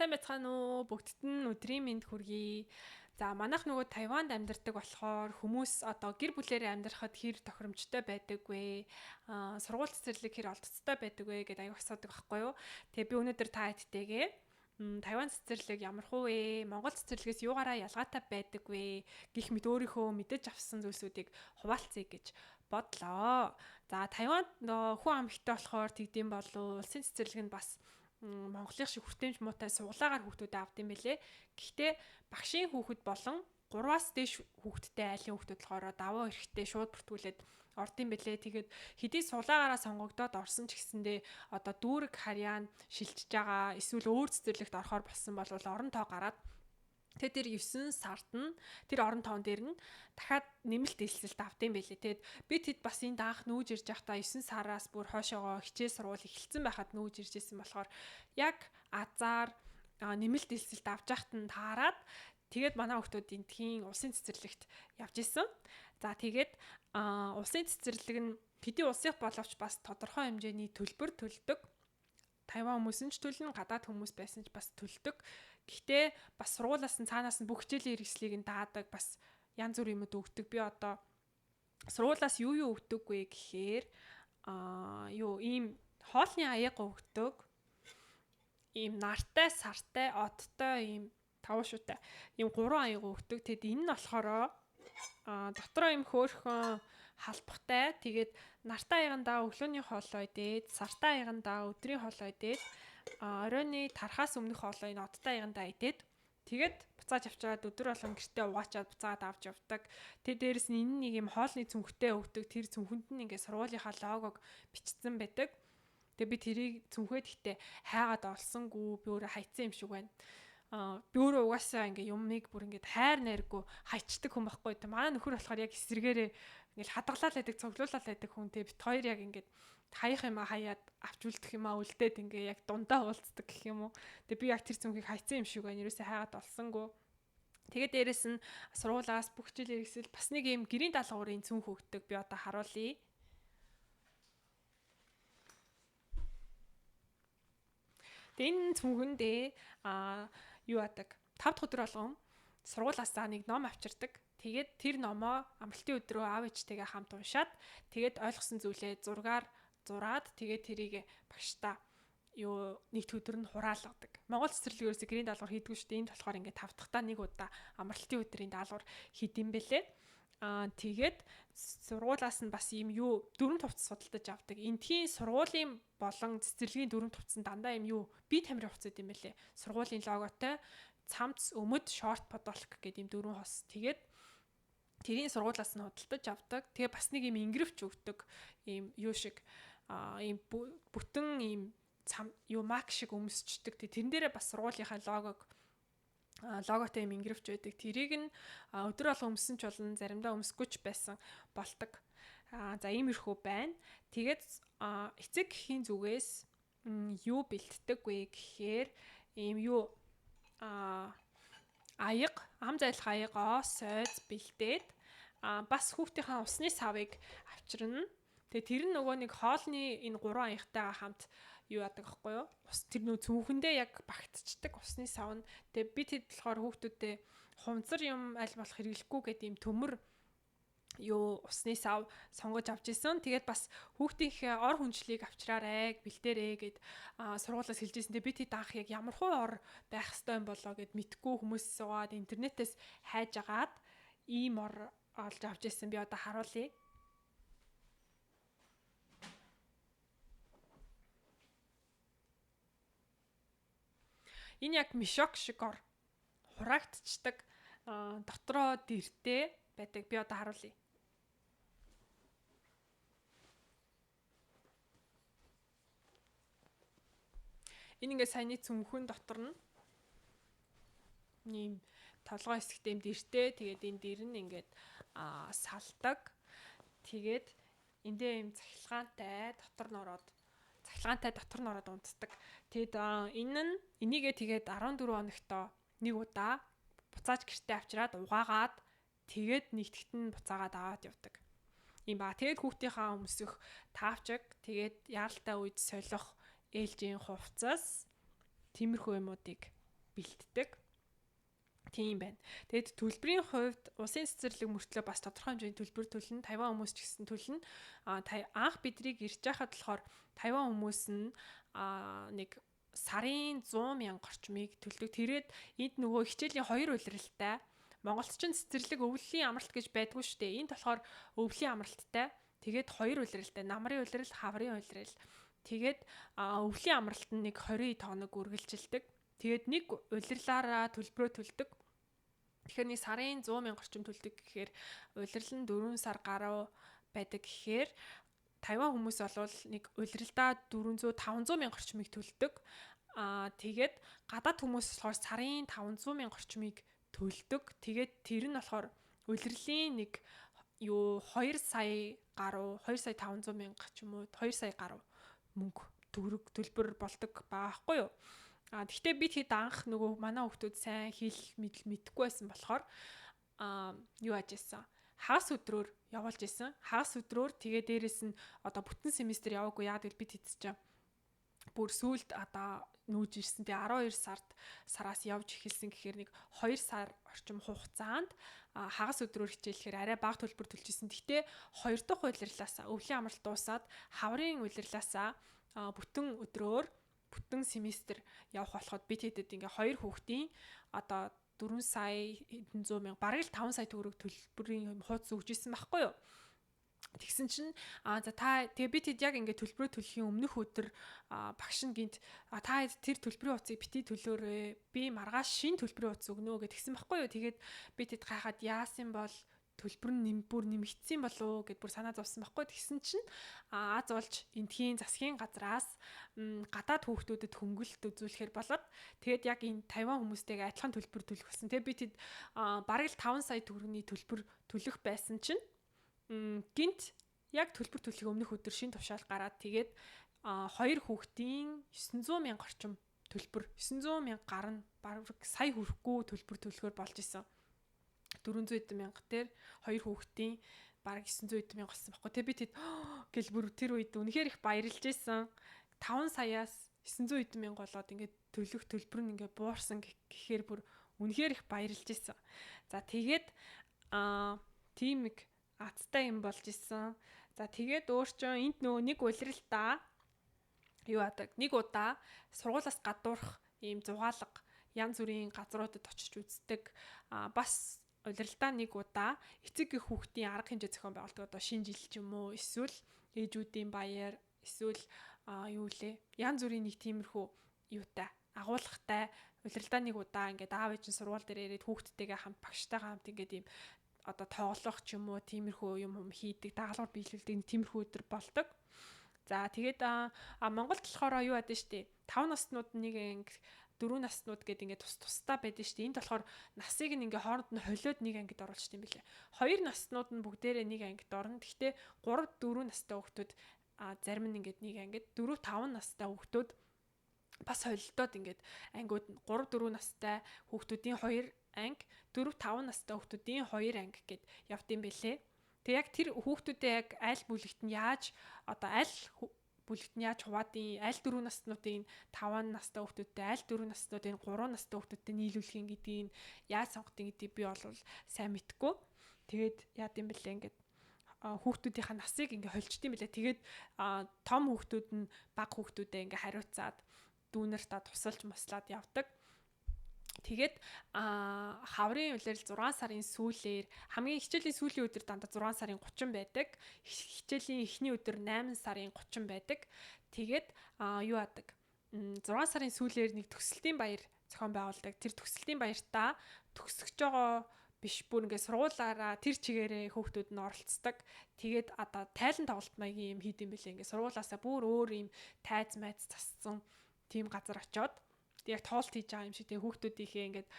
Сайн байцгаана уу? Бүгдд нь өдрийн мэнд хүргэе. За манайх нөгөө Тайванд амьдардаг болохоор хүмүүс одоо гэр бүлээрээ амьдрахад хэр тохиромжтой байдаг вэ? Сургууль цэцэрлэг хэр олдцтой байдаг вэ гэдээ аяг асуудаг байхгүй юу? Тэгээ би өнөөдөр та хэдтэйгээ Тайван цэцэрлэг ямархуу вэ? Монгол цэцэрлэгээс юугаараа ялгаатай байдаг вэ? Гэх мэт өөрийнхөө мэдэж авсан зүйлсүүдийг хуваалцъя гэж бодлоо. За Тайванд нөгөө хүн ам ихтэй болохоор тэгдэм болов улсын цэцэрлэг нь бас Монголын шиг хүртээмж муутай суглаагаар хүүхдүүдээ авд юм бэлээ. Гэхдээ багшийн хүүхэд болон 3-аас дээш хүүхэдтэй айлын хүүхдүүд болохоор давуу эрэхтэй шууд бүртгүүлээд орд юм бэлээ. Тэгээд хэдий суглаагаараа сонгогдоод орсон ч гэсэндээ одоо дүүрэг харьяа нь шилжиж байгаа эсвэл өөр цэцэрлэгт орохоор болсон бол орон тоо гараад Тэгээд тэр 9 сард нь тэр орон тоон дээр нь дахиад нэмэлт элсэлт авдсан байлээ. Тэгээд би тэд бас энд анх нүүж ирж байхдаа 9 сараас бүр хойшоогоо хичээл сургууль эхэлсэн байхад нүүж ирж исэн болохоор яг азар нэмэлт элсэлт авч яхад нь таарад тэгээд манай хүмүүс эндхийн улсын цэцэрлэгт явж исэн. За тэгээд улсын цэцэрлэг нь хэдий улсынх боловч бас тодорхой хэмжээний төлбөр төлдөг. Тайван хүмүүс нь ч төлнө, гадаад хүмүүс байсан ч бас төлдөг. Гэхдээ бас сургуулаас нь цаанаас нь бүх хичээлийн хэрэгслийг нь даадаг, бас янз бүрийн юмуд өгдөг. Би одоо сургуулаас юу юу өгдөг вэ гэхээр юу ийм хоолны аяга өгдөг. Ийм нартай, сартай, одтой ийм тавуушуутай ийм 3 аяга өгдөг. Тэгэд энэ нь болохоор дотроо ийм хөөрхөн халбахтай. Тэгээд нартай аягандаа өглөөний хоолоо идээд, сартай аягандаа өдрийн хоолоо идээд, оройны тархаас өмнөх хоолоо энэ одтой аягандаа идээд тэгээд буцааж авчираад өдөр болгон гэртээ угаачаад буцаад авч явдаг. Тэгээд дээрэс нь энэ нэг юм хоолны цүнхтэй өгдөг. Тэр цүнхэнд нь ингээд сургуулийнхаа логог бичсэн байдаг. Тэгээд би тэрийг цүнхээ гэхдээ хайгаад олсонгүй. Би өөрөө хайцсан юм шиг байна. Би өөрөө угаасаа ингээ юмыг бүр ингээд хайр найргүй хайчдаг хүн байхгүй. Тэ манай нөхөр болохоор яг эсрэгээрээ ингээл хадгалаад байдаг, цуглуулаад байдаг хүн. Тэ бит хоёр яг ингээд хаях юм а хаяад авч үлдэх юм а үлдээд ингээ яг дундаа уулздаг гэх юм уу. Тэгээ би яг тэр цүнхийг хайцсан юм шиг байна. Ерөөсөө хайгаад олсонгүй. Тэгээ дээрэс нь сургуулаас бүх хичээл хэрэгсэл бас нэг юм гэрийн даалгаврын цүнх өгдөг. Би одоо харуулъя. Тэгээ энэ цүнхэндээ юу яадаг? 5 дахь өдөр болгон сургуулаасаа нэг ном авчирдаг. Тэгээд тэр номоо амралтын өдрөө аав ээжтэйгээ хамт уншаад тэгээд ойлгосон зүйлээ зургаар зураад тэгээд тэрийг багшдаа юу нэг өдөр нь хураалгадаг. Монгол цэцэрлэг ерөөсөө гэрийн даалгавар хийдэггүй шүү дээ. Энд болохоор ингээд 5 дахьтаа нэг удаа амралтын өдрийн даалгавар хийдэм бэлээ. Тэгээд сургуулаас нь бас ийм юу дөрвөн хувцас судалдаж авдаг. Эндхийн сургуулийн болон цэцэрлэгийн дөрвөн хувцас нь дандаа ийм юу бие тамирын хувцас юм бэлээ. Сургуулийн логотой цамц, өмд, шорт, подолк гэдэг ийм дөрвөн хос. Тэгээд тэрийн сургуулиас нь худалдаж авдаг. Тэгээ бас нэг ийм ингэрвч өгдөг. Ийм юу шиг ийм бүтэн ийм цам юу мак шиг өмсчдөг. Тэгээ тэрэн дээрээ бас сургуулийнхаа логог логотой юм ингэрвч байдаг. Тэрийг нь өдөр болго өмссөн ч болно, заримдаа өмсөхгүй ч байсан болдог. За иймэрхүү байна. Тэгээд эцэг эхийн зүгээс юу бэлтдэг вэ гэхээр ийм юу аяга, ам зайлах аяга, сойз бэлдээд бас хүүхдийнхаа усны савыг авчирна. Тэгээ тэр нь нөгөө нэг хоолны энэ 3 аягтайгаа хамт юу яадаг аахгүй юу? Ус тэр нөө цүнхэндээ яг багтцдаг усны сав нь. Тэгээ би тэд болохоор хүүхдүүдээ хунцар юм аль болох хэрэглэхгүй гэдэг юм төмөр юу усны сав сонгож авч исэн. Тэгээд бас хүүхдийнхээ ор хүнчлийг авчраарэ, бэлдээрээ гэд сургуулиас хэлж ирсэн. Тэгээд би тэд анх яг ямар хуу ор байх ёстой юм болоо гэд мэдгүй хүмүүс суугаад интернетээс хайж агаад ийм ор олж авч исэн. Би одоо харуулъя. Энэ яг мишок шиг ор хураагдчихдаг, дотроо дэртэй байдаг. Би одоо харуулъя. Энэ ингээ саяны цүнхэн дотор нь ийм толгой хэсэгтэй юм дэртэй. Тэгээд энэ дэр нь ингээд салдаг. Тэгээд эндээ ийм цахилгаантай дотор нь ороод цахилгаантай дотор нь ороод унтдаг. Тэгээд энэ нь энийгээ тэгээд 14 хоногтоо нэг удаа буцааж гэртээ авчираад угаагаад тэгээд нэгтгэт нь буцаагаад аваад явдаг. Ийм ба. Тэгээд хүүхдийнхаа өмсөх таавчаг, тэгээд яаралтай үед солих ээлжийн хувцас, тиймэрхүү юмудыг бэлддэг. Тийм байна. Тэгэд төлбөрийн хувьд улсын цэцэрлэг мөртлөө бас тодорхой хэмжээний төлбөр төлнө. Тайван хүмүүс ч гэсэн төлнө. Анх бидрийг ирж байхад болохоор Тайван хүмүүс нь нэг сарын 100 мянга орчмыг төлдөг. Тэгээд энд нөгөө хичээлийн хоёр улиралтай. Монголд ч цэцэрлэг өвлийн амралт гэж байдгүй шүү дээ. Энд болохоор өвлийн амралттай. Тэгээд хоёр улиралтай. Намрын улирал, хаврын улирал. Тэгээд өвлийн амралт нь нэг 20 хоног үргэлжилдэг. Тэгээд нэг улирлаараа төлбөрөө төлдөг. Тэгэхээр нэг сарын 100 мянга орчим төлдөг гэхээр улирал нь 4 сар гаруй байдаг гэхээр Тайван хүмүүс болвол нэг улиралдаа 400 500 мянга орчмыг төлдөг. Тэгээд гадаад хүмүүс болохоор сарын 500 мянга орчмыг төлдөг. Тэгээд тэр нь болохоор улирлын нэг юу 2 сая гаруй 2 сая 500 мянга ч юм уу 2 сая гаруй мөнгө төгрөг төлбөр болдог баахгүй юу? Гэхдээ би тэгэд анх нөгөө манай хүүхдүүд сайн хэл мэдл мэдэхгүй байсан болохоор юу яаж исэн? Хагас өдрөөр явуулж исэн. Хагас өдрөөр тэгээ дээрэс нь одоо бүтэн семестр яваагүй яа гэвэл бид хэдэж бүр сүүлд одоо нүүж ирсэн. Тэгээ 12 сард сараас явж эхэлсэн гэхээр нэг 2 сар орчим хугацаанд хагас өдрөөр хичээлэхээр арай бага төлбөр төлж исэн. Гэхдээ хоёр дахь улирлаасаа өвлийн амралт дуусаад хаврын улирлаасаа бүтэн өдрөөр бүтэн семестр явах болоход бид хэдэд ингээ хоёр хүүхдийн одоо 4 сая хэдэн зуун мянга бараг л 5 сая төгрөг төлбөрийн хууц өгч исэн байхгүй юу? Тэгсэн чинь за та тэгээ би тэд яг ингээд төлбөрөө төлөхийн өмнөх өдөр багш нь гинт та тэр төлбөрийн утсыг бити төлөөрэй. Би маргааш шин төлбөрийн утас өгнө гэж тэгсэн байхгүй юу? Тэгээд би тэд гайхаад яасан бол төлбөр нь бүр нэмэгдсэн болов уу гэд бүр санаа зовсон байхгүй. Тэгсэн чинь аз болж эндхийн засгийн газраас гадаад хүүхдүүдэд хөнгөлөлт үзүүлэхээр болоод тэгээд яг энэ Тайван хүмүүстэйгээ адилхан төлбөр төлөх болсон. Тэгээд би тэд бараг л 5 сая төгрөгийн төлбөр төлөх байсан чинь гинт яг төлбөр төлөхийн өмнөх өдөр шин тушаал гараад тэгээд хоёр хүүхдийн 900 мянга орчим төлбөр 900 мянга гарна бараг сая хүрэхгүй төлбөр төлөхөөр болж исэн. 400 хэдэн мянга дээр хоёр хүүхдийн бараг 900 хэдэн мянга болсон байхгүй. Тэг би тэд гэл бүр тэр үед үнэхээр их баярлж исэн. 5 саяас 900 хэдэн мянга болоод ингээд төлөх төлбөр нь ингээд буурсан гэхээр бүр үнэхээр их баярлж исэн. За тэгээд тийм нэг азтай юм болж исэн. За тэгээд өөрчөн энд нөгөө нэг улиралдаа юу яадаг нэг удаа сургуулаас гадуурх ийм зугаалга янз бүрийн газруудад очиж үздэг. Бас улиралдаа нэг удаа эцэг их хүүхдийн арга хэмжээ зохион байгуулдаг. Одоо шинэ жил ч юм уу эсвэл ээжүүдийн баяр эсвэл юу лээ янз бүрийн нэг тиймэрхүү юутай агуулгатай улиралдаа нэг удаа ингээд аав ээж нь сургууль дээр ирээд хүүхдтэйгээ хамт багштайгаа хамт ингээд ийм одоо тоглох ч юм уу тиймэрхүү юм хийдэг, дагалгавар биелүүлдэг тиймэрхүү өдөр болдог. За тэгээд Монголд болохоор юу яадаг штэ 5 наснууд нэг анги 4 наснууд гээд ингээд тус тусдаа байдаг штэ. Энд болохоор насыг нь ингээ хооронд нь холиод нэг ангид оруулчихсан юм билээ. Хоёр наснууд нь бүгдээрээ нэг ангид орно. Гэхдээ 3 4 настай хүүхдүүд зарим нь ингээд нэг ангид 4 5 настай хүүхдүүд бас холилдоод ингээд ангиуд нь 3 4 настай хүүхдүүдийн 2 анги 4 5 настай хүүхдүүдийн 2 анги гэд явд юм бэлээ. Тэг яг тэр хүүхдүүдээ яг аль бүлэгт нь яаж одоо аль бүлэгт нь яаж хуваадیں، аль 4 наснуудын 5 настай хүүхдүүдтэй, аль 4 наснуудын 3 настай хүүхдүүдтэй нийлүүлэх юм гэдгийг яаж сонгох гэдгийг би бол сайн мэдэхгүй. Тэгээд яад юм бэлээ ингээд хүүхдүүдийнхаа насыг ингээ холжд юм бэлээ. Тэгээд том хүүхдүүд нь бага хүүхдүүдээ ингээ хариуцаад дүүнэртаа тусалж маслаад явдаг. Тэгээд хаврын улирал 6 сарын сүүлээр хамгийн хичээлийн сүүлийн өдөр дандаа 6 сарын 30 байдаг. Хичээлийн эхний өдөр 8 сарын 30 байдаг. Тэгээд юу яадаг? 6 сарын сүүлээр нэг төгсөлтийн баяр зохион байгуулдаг. Тэр төгсөлтийн баяртаа төгсөж байгаа биш бүр ингээд сургуулаараа тэр чигээрээ хүүхдүүд нь оролцдог. Тэгээд одоо тайлан тоглолт маягийн юм хийд юм бэлээ. Ингээд сургуулаасаа бүр өөр юм тайз майз зассан тийм газар очиод яг тоолт хийж байгаа юм шиг тэгээ хүүхдүүдийнхээ ингээд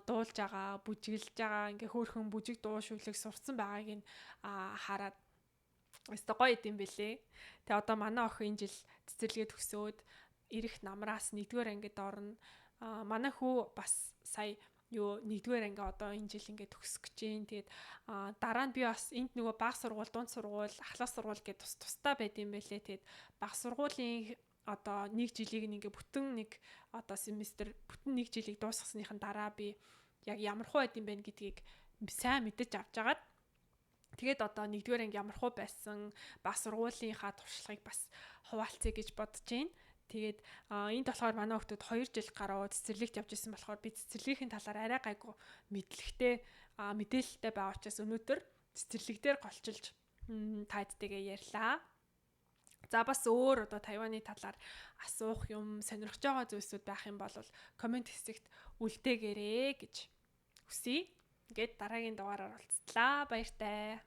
дуулж байгаа, бүжиглж байгаа, ингээ хөөхөн бүжиг дуу шүлэг сурцсан байгааг нь хараад өстой гоё идэм бэлээ. Тэгээ одоо манай охин энэ жил цэцэрлэгээ төгсөөд ирэх намраас 1-р ангид орно. Манай хүү бас сая юу 1-р анги одоо энэ жил ингээд төгсөх гэж байна. Тэгээд дараа нь би бас энд нөгөө баг сургууль, дунд сургууль, ахлах сургууль гэдэг тус тусдаа байд юм бэлээ. Тэгээд баг сургуулийн Одоо нэг жилийг ингээ бүтэн нэг одоо семестр, бүтэн нэг жилийг дуусгасныхан дараа би яг ямархуу байд юм бэ гэдгийг сайн мэдэж авч агаад, тэгээд одоо нэгдүгээр анги ямархуу байсан, бас сургуулийнхаа туршлагыг бас хуваалцъя гэж бодож байна. Тэгээд энд болохоор манай хүмүүс 2 жил гаруй цэцэрлэгт явж исэн болохоор би цэцэрлэгийн талаар арай гайгүй мэдлэгтэй, мэдээлэлтэй байгаа учраас өнөөдөр цэцэрлэг дээр голчилж та хэдтэйгээ ярьлаа. За, бас өөр одоо Тайваны талаар асуух юм, сонирхож байгаа зүйлсүүд байх юм бол comment хэсэгт үлдээгээрэй гэж хүсье. Ингээд дараагийн дугаараар уулзлаа. Баяртай.